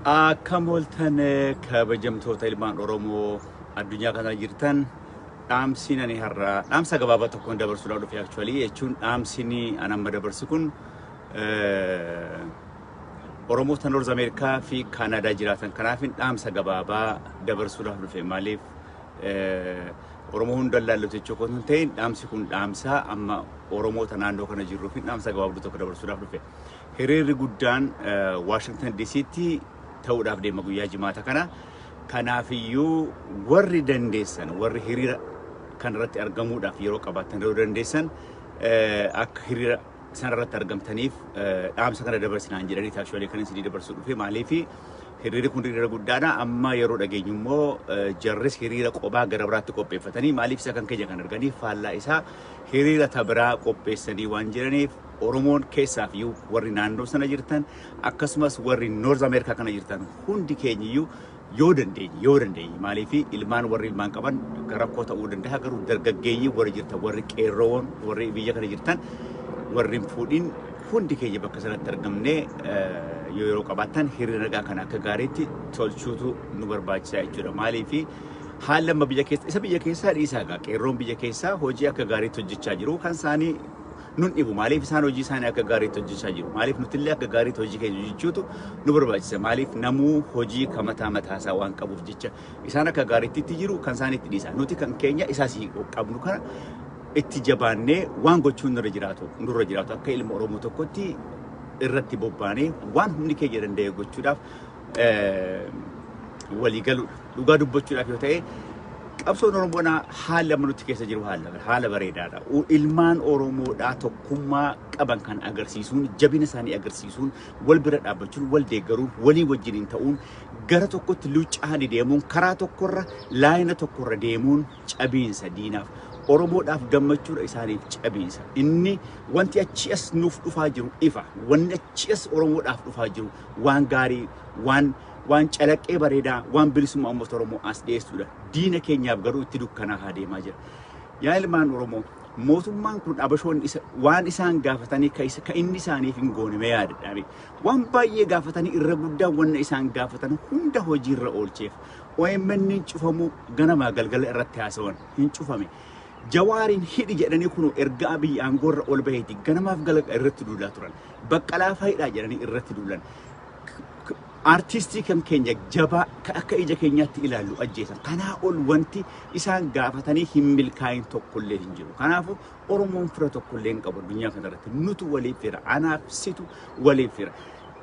Akkam ooltan, kabajamtoota ilmaan Oromoo addunyaa kana jirtan? Dhaamsiin ani har'a dhaamsa gabaabaa tokkoon dabarsuudhaaf dhufe, actually jechuun dhaamsiin ani amma dabarsu kun Oromoota North Ameerikaa fi Kaanaadaa jiraatan. Kanaafin dhaamsa gabaabaa dabarsuudhaaf dhufe. Maaliif Oromoo hunda laallatu jechuu osoo hin ta'in, dhaamsi kun dhaamsa amma Oromoota naannoo kana jirruu fi dhaamsa gabaabduu tokko dabarsuudhaaf dhufe. Hiriirri guddaan Washington DC'tti ta'uudhaaf deema guyyaa Jimaata kana. Kanaafiyyuu warri dandeessan, warri hiriira kanarratti argamuudhaaf yeroo qabaattan, yeroo dandeessan akka hiriira sanarratti argamtaniif dhaamsa kana dabarsinaan jedhanii actually kan isinii dabarsuu dhufe. Maaliifi hiriirri kun hiriira guddaadha. Amma yeroo dhageenyu immoo jarris hiriira qophaa gara biraatti qopheeffatanii, maaliif isa kan keenya kan arganii faallaa isaa hiriira ta biraa qopheessanii waan jiraniif, Oromoon keessaaf iyyuu warri naannoo sana jirtan, akkasumas warri North America kana jirtan hundi keenyiyyuu yoo dandeenye, maaliif ilmaan, warri ilmaan qaban rakkoo ta'uu danda'a, garuu dargaggeeyyii warri jirtan, warri qeerroowwan, warri biyya kana jirtan, warri hin fuudhin hundi keenya bakka sanatti argamnee, yoo yeroo qabaattan hiriira nagaa kana akka gaariitti tolchuutu nu barbaachisa jechuudha. Maaliif haalli amma biyya keessa, isa biyya keessaa dhiisaa egaa, qeerroon biyya keessaa hojii akka gaariitti hojjechaa jiru, kan isaanii nun dhibu. Maaliif isaan hojii isaanii akka gaariitti hojjechaa jiru. Maaliif nutillee akka gaariitti hojii keenya hojjechuutu nu barbaachisa. Maaliif namuu hojii kan mataa mataa isaa waan qabuuf jecha isaan akka gaariitti itti jiru, kan isaan itti dhiisa. Nuti kan keenya isaas qabnu kana itti jabaannee waan gochuun nurra jiraatu akka ilma Oromoo tokkotti irratti bobbaanee waan humni keenya danda'e gochuudhaaf walii galuudha. Dhugaa dubbachuudhaaf yoo ta'e, qabsoon Oromoodhaa haala amma nuti keessa jiru haala bareedaadha. Ilmaan Oromoodhaa tokkummaa qaban kan agarsiisuun, jabina isaanii agarsiisuun, wal bira dhaabbachuun, wal deeggaruun, walii wajjiniin ta'uun, gara tokkotti luucca'anii deemuun, karaa tokkorra, laayina tokkorra deemuun cabiinsa diinaaf. Oromoodhaaf gammachuudha, isaaniif cabiinsa. Inni wanti achi as nuuf dhufaa jiru ifa. Wanni achi as Oromoodhaaf dhufaa jiru waan gaarii, waan calaqqee bareedaa, waan bilisummaa uummata Oromoo as dhiyeessuudha. Diina keenyaaf garuu itti dukkanaa haa deemaa jira. Yaa ilmaan Oromoo, mootummaan kun abashoonni isa waan isaan gaafatanii ka inni isaaniif hin goone mee yaadadhaa. Waan baay'ee gaafatanii, irra guddaa wanna isaan gaafatan hunda hojiirra oolcheef. OMN cufamuu ganamaa galgala irratti haasawan hin cufame. Jawaariin hidhi jedhanii kun erga Abiyyi aangoorra ol baheeti ganamaaf galgala irratti duulaa turan. Baqqalaa faayidhaa jedhanii irratti duulan. Artistii kan keenya jabaa kan akka ija keenyaatti ilaallu ajjeesan. Kanaa ol wanti isaan gaafatanii hin milkaa'in tokkollee hin jiru. Kanaafuu Oromoon fira tokkollee hin qabu addunyaa kanarratti. Nutu waliif fira. Anaaf situ waliif fira.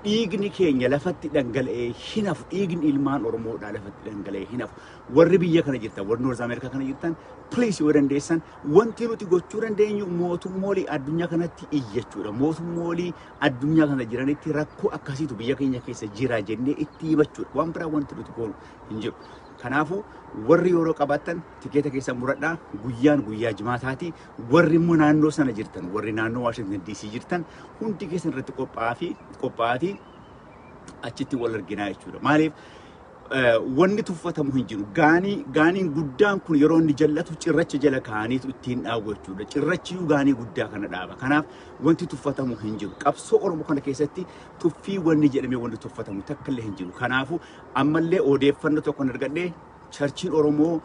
Dhiigni keenya lafatti dhangala'ee hin hafu. Dhiigni ilmaan Oromoodhaa lafatti dhangala'ee hin hafu. Warri biyya kana jirtan, warri North America kana jirtan, please, yoo dandeessan wanti nuti gochuu dandeenyu mootummoolii addunyaa kanatti iyyachuudha. Mootummoolii addunyaa kana jiranitti rakkoo akkasiitu biyya keenya keessa jira jennee itti himachuudha. Waan biraa wanti nuti goonu hin jiru. Kanaafuu warri yeroo qabaattan tikeeta keessan muradhaa. Guyyaan guyyaa Jimaataati. Warri immoo naannoo sana jirtan, warri naannoo Washington DC jirtan hundi keessan irratti qophaa'aa fi qophaa'aatii achitti wal arginaa jechuudha. Maaliif wanni tuffatamu hin jiru. Gaaniin guddaan kun yeroo inni jallatu cirracha jala kaa'aniitu ittiin dhaabu jechuudha. Cirrachiyyuu gaanii guddaa kana dhaaba. Kanaaf wanti tuffatamu hin jiru. Qabsoo Oromoo kana keessatti tuffii wanni jedhamee wanti tuffatamu takka illee hin jiru. Kanaafuu ammallee odeeffannoo tokko argadhee, churchiin Oromoo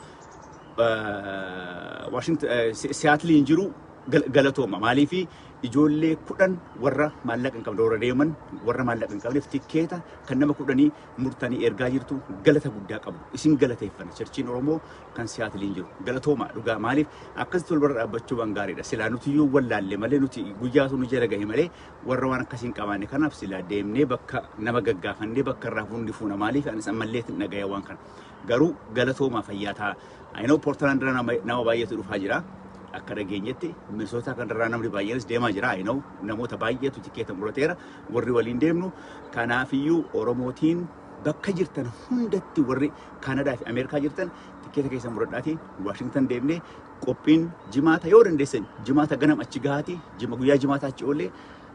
Washington Seattle jiru galatooma. Maaliifi ijoollee 10 warra maallaqa hin qabne, warra deeman, warra maallaqa hin qabneef tikkeeta kan nama 10 murtanii ergaa jirtu, galata guddaa qabdu. Isin galateeffanna, churchiin Oromoo kan Seattleiin jiru. Galatooma dhugaa, maaliif akkasitti wal bira dhaabbachuu waan gaariidha. Silaa nuti iyyuu wallaalle malee, nuti guyyaa sun nu jala gahe malee, warra waan akkasii hin qabaanne kanaaf silaa deemnee bakka nama gaggaafannee bakka irraa hundi fuuna. Maaliif anis ammallee dhagaya waan kana. Garuu galatoomaa, fayyaa ta'a. I know Portland irraa nama baay'eetu dhufaa jira. Akka dhageenyetti Minnesota kanarraa namni baay'eenis deemaa jira. I know namoota baay'eetu tikeeta murateera. Warri waliin deemnu, kanaafiyyuu Oromootiin bakka jirtan hundatti, warri Kaanadaa fi Ameerikaa jirtan, tikeeta keessan muradhaatii Washington deemnee qophiin Jimaata, yoo dandeessan Jimaata ganam achi gahaati, jima guyyaa Jimaataa achi oollee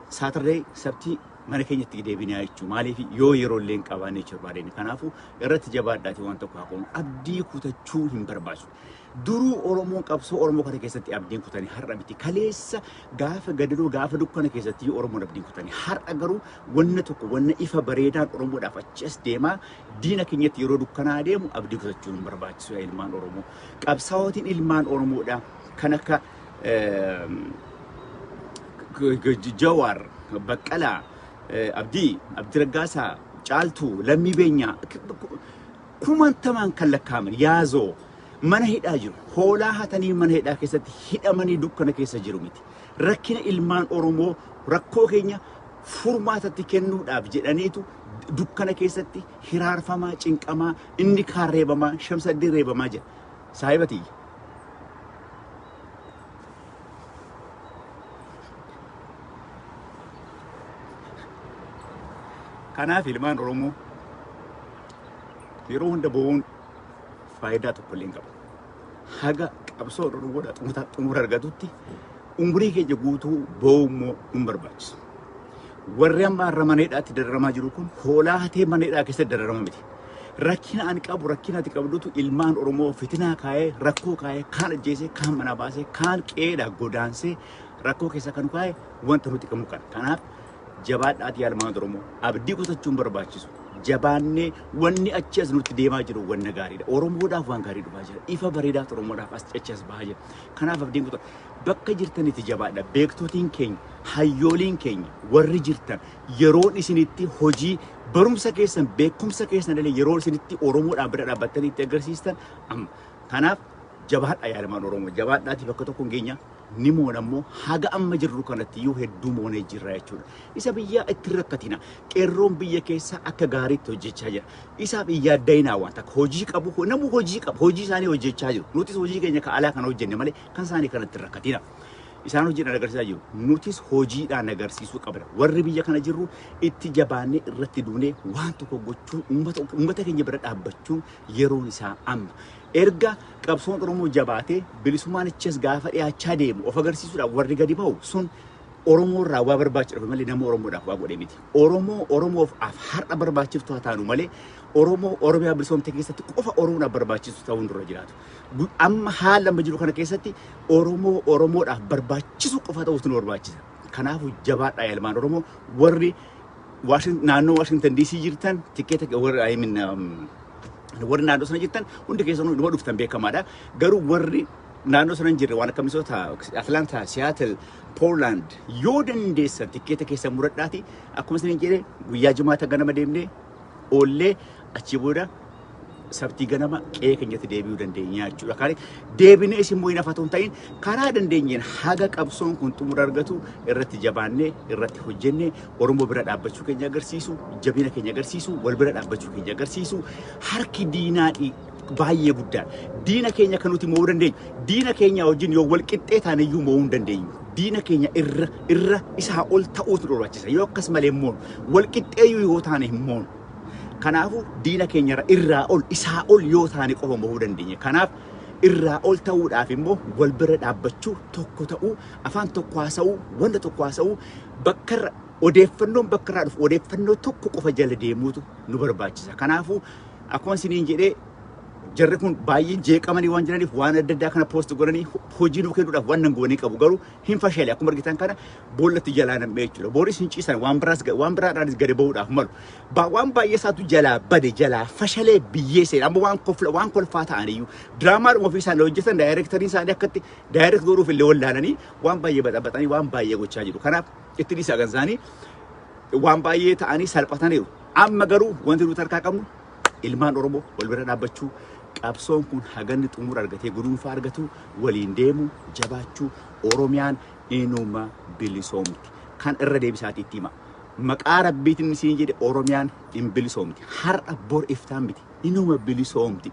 Saturday, Sabtii mana keenyatti deebinaa jechuudha. Maaliif yoo yeroo illee hin qabaanne jechuudha barbaadeen. Kanaafuu irratti jabaadhaati waan tokko haa goonu. Abdii kutachuu hin barbaachisu. Duruu Oromoon qabsoo Oromoo kana keessatti abdiin kutanii har'a miti. Kaleessa gaafa gadadoo, gaafa dukkana keessatti Oromoon abdiin kutanii. Har'a garuu wanna tokko, wanna ifa bareedaan Oromoodhaaf achi as deemaa, diina keenyatti yeroo dukkanaa deemu abdii kutachuun hin barbaachisu yaa ilmaan Oromoo. Qabsaa'otiin ilmaan Oromoodha kan akka Jawaar, Baqqalaa, Abdii, Abdii Raggaasaa, Caaltuu, Lammii Beenyaa kumantamaan kan lakkaa'aman yaazoo mana hidhaa jiru. Hoolaa hatanii mana hidhaa keessatti hidhamanii dukkana keessa jiru miti. Rakkina ilmaan Oromoo, rakkoo keenya furmaatatti kennuudhaaf jedhaniitu dukkana keessatti hiraarfamaa, cinqamaa, inni kaan reebamaa, Shamsaddin reebamaa jira. Saahiba tiyya. Kanaaf ilmaan Oromoo, yeroo hunda bo'uun faayidaa tokko illee hin qabu. Haga qabsoo Oromoodha xumura argatutti umurii keenya guutuu bo'uu immoo hin barbaachisu. Warri amma har'a mana hidhaatti dararamaa jiru kun hoolaa hatee mana hidhaa keessatti dararama miti. Rakkina ani qabu, rakkina ati qabdutu ilmaan Oromoo fitinaa kaa'ee, rakkoo kaa'ee, kaan ajjeesee, kaan manaa baasee, kaan qe'eedhaa godaansee rakkoo keessa kan kaa'e wanta nuti qabnu kana. Kanaaf jabaadhaatii yaa ilmaan Oromoo, abdii kutachuun barbaachisu. Jabaannee wanni achi as nutti deemaa jiru wanna gaariidha. Oromoodhaaf waan gaarii dhufaa jira. Ifa bareedaatu Oromoodhaaf as achi as bahaa jira. Kanaaf abdiin kutaa bakka jirtanitti jabaadha. Beektotiin keenya, hayyooliin keenya warri jirtan, yeroon isinitti hojii barumsa keessan, beekumsa keessan illee yeroo isinitti Oromoodhaaf bira dhaabbattanii itti agarsiistan amma. Kanaaf jabaadha yaa ilmaan Oromoo. Jabaadhaati, bakka tokko hin geenya. Ni moona immoo, haga amma jirru kanatti iyyuu hedduu moonee jirra jechuudha. Isa biyyaa itti hin rakkatina. Qeerroon biyya keessaa akka gaariitti hojjechaa jira. Isaaf hin yaadda'inaa waan takka. Hojii qabu, namuu hojii qabu. Hojii isaanii hojjechaa jiru. Nutis hojii keenya ka alaa kana hojjenne malee kan isaanii kanatti hin rakkatina. Isaan hojiidhaan agarsiisaa jiru. Nutis hojiidhaan agarsiisuu qabna. Warri biyya kana jirru itti jabaannee, irratti duunee waan tokko gochuun, uummata keenya bira dhaabbachuun yeroon isaa amma. Erga qabsoon Oromoo jabaatee bilisummaan achas gaafa dhiyaachaa deemu of agarsiisuudhaaf warri gadi bahu sun Oromoo irraa waa barbaachisu malee nama Oromoodhaaf waa godhe miti. Oromoo Oromoof af har'a barbaachiftu haa taanu malee Oromoo Oromiyaa bilisoomte keessatti qofa Oromoodhaaf barbaachisu ta'uun dura jiraatu. Amma haala amma jiru kana keessatti Oromoo Oromoodhaaf barbaachisu qofa ta'uutu nu barbaachisa. Kanaafuu jabaadhaa yaa ilmaan Oromoo. Warri naannoo Washington DC jirtan tikeeta, warri, I mean, warri naannoo sana jirtan hundi keessanuu dhuma dhuftan beekamaadha. Garuu warri naannoo sana hin jirre waan akka Minnesota, Atlanta, Seattle, Portland yoo dandeessan tikeeta keessan muradhaati. Akkuma isin jedhe, guyyaa Jimaata ganama deemnee oollee achii booda Sabtii ganama qe'ee keenyatti deebi'uu dandeenya jechuudha. Kaani deebinee isin immoo hin hafatu hin ta'in, karaa dandeenyeen haga qabsoon kun xumura argatu irratti jabaannee irratti hojjennee Oromoo bira dhaabbachuu keenya agarsiisu, jabina keenya agarsiisu, wal bira dhaabbachuu keenya agarsiisu. Harki diinaa baay'ee guddaadha. Diina keenya kan nuti mo'uu dandeenyu, diina keenya wajjin yoo wal qixxee taane iyyuu mo'uu hin dandeenyu. Diina keenya irra isaa ol ta'uutu nu barbaachisa. Yoo akkas malee hin moonu. Wal qixxeeyyuu yoo taane hin moonu. Kanaafuu diina keenya irraa ol, isaa ol yoo taane qofa mo'uu dandeenya. Kanaaf irraa ol ta'uudhaaf immoo wal bira dhaabbachuu, tokko ta'uu, afaan tokko haasa'uu, wanta tokko haasa'uu, bakka irra odeeffannoon bakka irraa dhufu odeeffannoo tokko qofa jala deemuutu nu barbaachisa. Kanaafuu akkuma isiniin jedhee, jarri kun baay'ee jeeqamanii waan jiraniif waan adda addaa kana post godhanii hojii nuu kennuudhaaf waan nan goonii qabu, garuu hin fashale. Akkuma argitan kana boollatti jalaa nam'ee jechuudha. Booris hin ciisan, waan biraas waan biraadhaanis gadi ba'uudhaaf malu. Waan baay'ee isaatu jalaa bade, jalaa fashalee biyyee seena. Amma waan kofla, waan kolfaa ta'aniyyuu diraamaadhuma ofii isaanii hojjetan, daayireektariin isaanii akkatti direct godhuuf illee wallaalanii waan baay'ee baxabaxanii waan baay'ee gochaa jiru. Kanaaf itti dhiisaa, kan isaanii waan baay'ee ta'anii salphataniiru. Amma garuu wanti nuti harkaa qabnu ilmaan Oromoo wal bira dhaabbachuu, qabsoon kun haganni xumura argatee guduunfaa argatu waliin deemu, jabaachuu. Oromiyaan inuma bilisoomti. Kan irra deebisaatii itti hima. Maqaa Rabbiitiin isiin jedhe, Oromiyaan hin bilisoomti. Har'a bor iftaan miti. Inuma bilisoomti.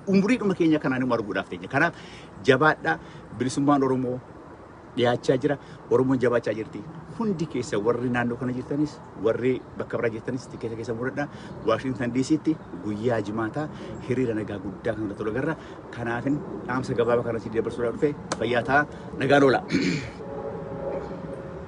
Umuriidhuma keenya kanaan inuma arguudhaaf teenya. Kanaaf jabaadhaa, bilisummaan Oromoo dhiyaachaa jira. Oromoon jabaachaa jirti. Hundi keessa warri naannoo kana jirtanis, warri bakka biraa jirtanis tikeeta keessa muradhaa. Waashingtan DCtti guyyaa Jimaataa hiriira nagaa guddaa kan irratti agarra. Kanaafin dhaamsa gabaabaa kana si dabarsuudhaaf dhufe. Fayyaa ta'a. Nagaan oola.